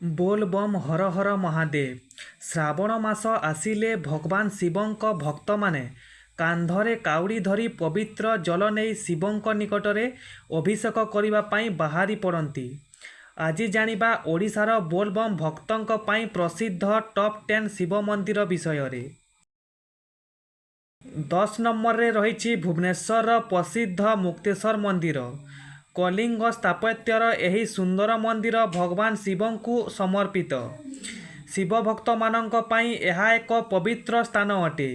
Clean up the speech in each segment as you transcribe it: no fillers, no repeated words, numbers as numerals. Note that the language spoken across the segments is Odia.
ବୋଲ ବମ୍, ହର ହର ମହାଦେବ। ଶ୍ରାବଣ ମାସ ଆସିଲେ ଭଗବାନ ଶିବଙ୍କ ଭକ୍ତମାନେ କାନ୍ଧରେ କାଉଡ଼ି ଧରି ପବିତ୍ର ଜଳ ନେଇ ଶିବଙ୍କ ନିକଟରେ ଅଭିଷେକ କରିବା ପାଇଁ ବାହାରି ପଡ଼ନ୍ତି। ଆଜି ଜାଣିବା ଓଡ଼ିଶାର ବୋଲବମ୍ ଭକ୍ତଙ୍କ ପାଇଁ ପ୍ରସିଦ୍ଧ ଟପ୍ 10 ଶିବ ମନ୍ଦିର ବିଷୟରେ। 10 ନମ୍ବରରେ ରହିଛି ଭୁବନେଶ୍ୱରର ପ୍ରସିଦ୍ଧ ମୁକ୍ତେଶ୍ୱର ମନ୍ଦିର। କଳିଙ୍ଗ ସ୍ଥାପତ୍ୟର ଏହି ସୁନ୍ଦର ମନ୍ଦିର ଭଗବାନ ଶିବଙ୍କୁ ସମର୍ପିତ। ଶିବ ଭକ୍ତମାନଙ୍କ ପାଇଁ ଏହା ଏକ ପବିତ୍ର ସ୍ଥାନ ଅଟେ।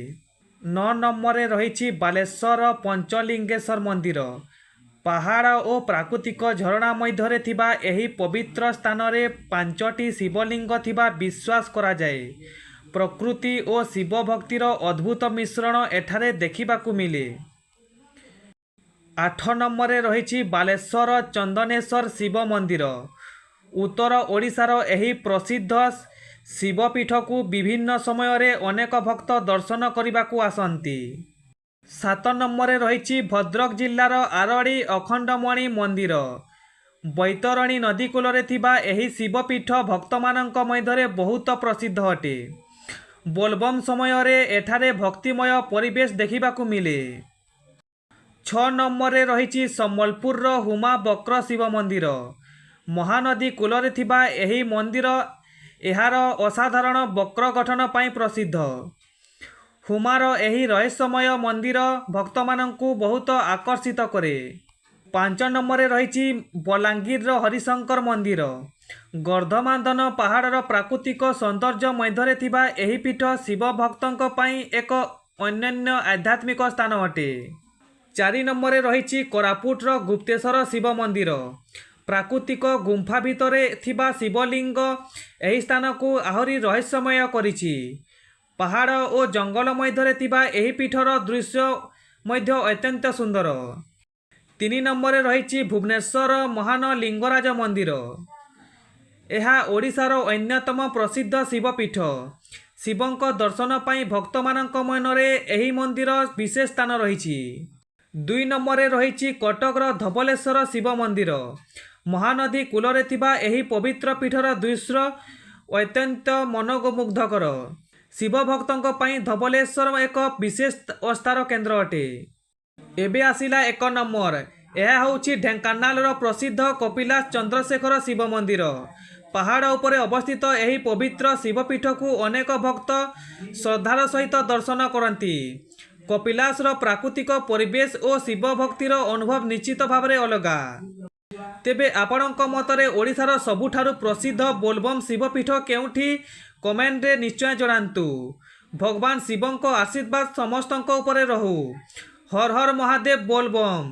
9 ନମ୍ବରରେ ରହିଛି ବାଲେଶ୍ୱରର ପଞ୍ଚଲିଙ୍ଗେଶ୍ୱର ମନ୍ଦିର। ପାହାଡ଼ ଓ ପ୍ରାକୃତିକ ଝରଣା ମଧ୍ୟରେ ଥିବା ଏହି ପବିତ୍ର ସ୍ଥାନରେ ପାଞ୍ଚଟି ଶିବଲିଙ୍ଗ ଥିବା ବିଶ୍ୱାସ କରାଯାଏ। ପ୍ରକୃତି ଓ ଶିବ ଭକ୍ତିର ଅଦ୍ଭୁତ ମିଶ୍ରଣ ଏଠାରେ ଦେଖିବାକୁ ମିଳେ। 8 ନମ୍ବରରେ ରହିଛି ବାଲେଶ୍ୱର ଚନ୍ଦନେଶ୍ୱର ଶିବ ମନ୍ଦିର। ଉତ୍ତର ଓଡ଼ିଶାର ଏହି ପ୍ରସିଦ୍ଧ ଶିବପୀଠକୁ ବିଭିନ୍ନ ସମୟରେ ଅନେକ ଭକ୍ତ ଦର୍ଶନ କରିବାକୁ ଆସନ୍ତି। 7 ନମ୍ବରରେ ରହିଛି ଭଦ୍ରକ ଜିଲ୍ଲାର ଆରଡ଼ି ଅଖଣ୍ଡମଣି ମନ୍ଦିର। ବୈତରଣୀ ନଦୀ କୂଳରେ ଥିବା ଏହି ଶିବପୀଠ ଭକ୍ତମାନଙ୍କ ମଧ୍ୟରେ ବହୁତ ପ୍ରସିଦ୍ଧ ଅଟେ। ବୋଲବମ୍ ସମୟରେ ଏଠାରେ ଭକ୍ତିମୟ ପରିବେଶ ଦେଖିବାକୁ ମିଳେ। 6 ନମ୍ବରରେ ରହିଛି ସମ୍ବଲପୁରର ହୁମା ବକ୍ର ଶିବ ମନ୍ଦିର। ମହାନଦୀ କୂଳରେ ଥିବା ଏହି ମନ୍ଦିର ଏହାର ଅସାଧାରଣ ବକ୍ର ଗଠନ ପାଇଁ ପ୍ରସିଦ୍ଧ। ହୁମାର ଏହି ରହସ୍ୟମୟ ମନ୍ଦିର ଭକ୍ତମାନଙ୍କୁ ବହୁତ ଆକର୍ଷିତ କରେ। 5 ନମ୍ବରରେ ରହିଛି ବଲାଙ୍ଗୀରର ହରିଶଙ୍କର ମନ୍ଦିର। ଗନ୍ଧମାର୍ଦ୍ଦନ ପାହାଡ଼ର ପ୍ରାକୃତିକ ସୌନ୍ଦର୍ଯ୍ୟ ମଧ୍ୟରେ ଥିବା ଏହି ପୀଠ ଶିବ ଭକ୍ତଙ୍କ ପାଇଁ ଏକ ଅନନ୍ୟ ଆଧ୍ୟାତ୍ମିକ ସ୍ଥାନ ଅଟେ। 4 ନମ୍ବରରେ ରହିଛି କୋରାପୁଟର ଗୁପ୍ତେଶ୍ୱର ଶିବ ମନ୍ଦିର। ପ୍ରାକୃତିକ ଗୁମ୍ଫା ଭିତରେ ଥିବା ଶିବଲିଙ୍ଗ ଏହି ସ୍ଥାନକୁ ଆହୁରି ରହସ୍ୟମୟ କରିଛି। ପାହାଡ଼ ଓ ଜଙ୍ଗଲ ମଧ୍ୟରେ ଥିବା ଏହି ପୀଠର ଦୃଶ୍ୟ ମଧ୍ୟ ଅତ୍ୟନ୍ତ ସୁନ୍ଦର। 3 ନମ୍ବରରେ ରହିଛି ଭୁବନେଶ୍ୱର ମହାନ ଲିଙ୍ଗରାଜ ମନ୍ଦିର। ଏହା ଓଡ଼ିଶାର ଅନ୍ୟତମ ପ୍ରସିଦ୍ଧ ଶିବପୀଠ। ଶିବଙ୍କ ଦର୍ଶନ ପାଇଁ ଭକ୍ତମାନଙ୍କ ମନରେ ଏହି ମନ୍ଦିର ବିଶେଷ ସ୍ଥାନ ରହିଛି। 2 ନମ୍ବରରେ ରହିଛି କଟକର ଧବଳେଶ୍ୱର ଶିବ ମନ୍ଦିର। ମହାନଦୀ କୂଳରେ ଥିବା ଏହି ପବିତ୍ର ପୀଠର ଦୃଶ୍ୟ ଅତ୍ୟନ୍ତ ମନୋମୁଗ୍ଧକର। ଶିବ ଭକ୍ତଙ୍କ ପାଇଁ ଧବଳେଶ୍ୱର ଏକ ବିଶେଷ ଆସ୍ଥାର କେନ୍ଦ୍ର ଅଟେ। ଏବେ ଆସିଲା 1 ନମ୍ବର। ଏହା ହେଉଛି ଢେଙ୍କାନାଳର ପ୍ରସିଦ୍ଧ କପିଳାସ ଚନ୍ଦ୍ରଶେଖର ଶିବ ମନ୍ଦିର। ପାହାଡ଼ ଉପରେ ଅବସ୍ଥିତ ଏହି ପବିତ୍ର ଶିବପୀଠକୁ ଅନେକ ଭକ୍ତ ଶ୍ରଦ୍ଧାର ସହିତ ଦର୍ଶନ କରନ୍ତି। କପିଳାସର ପ୍ରାକୃତିକ ପରିବେଶ ଓ ଶିବ ଭକ୍ତିର ଅନୁଭବ ନିଶ୍ଚିତ ଭାବରେ ଅଲଗା। ତେବେ ଆପଣଙ୍କ ମତରେ ଓଡ଼ିଶାର ସବୁଠାରୁ ପ୍ରସିଦ୍ଧ ବୋଲବମ୍ ଶିବପୀଠ କେଉଁଠି, କମେଣ୍ଟରେ ନିଶ୍ଚୟ ଜଣାନ୍ତୁ। ଭଗବାନ ଶିବଙ୍କ ଆଶୀର୍ବାଦ ସମସ୍ତଙ୍କ ଉପରେ ରହୁ। ହର ହର ମହାଦେବ, ବୋଲବମ୍।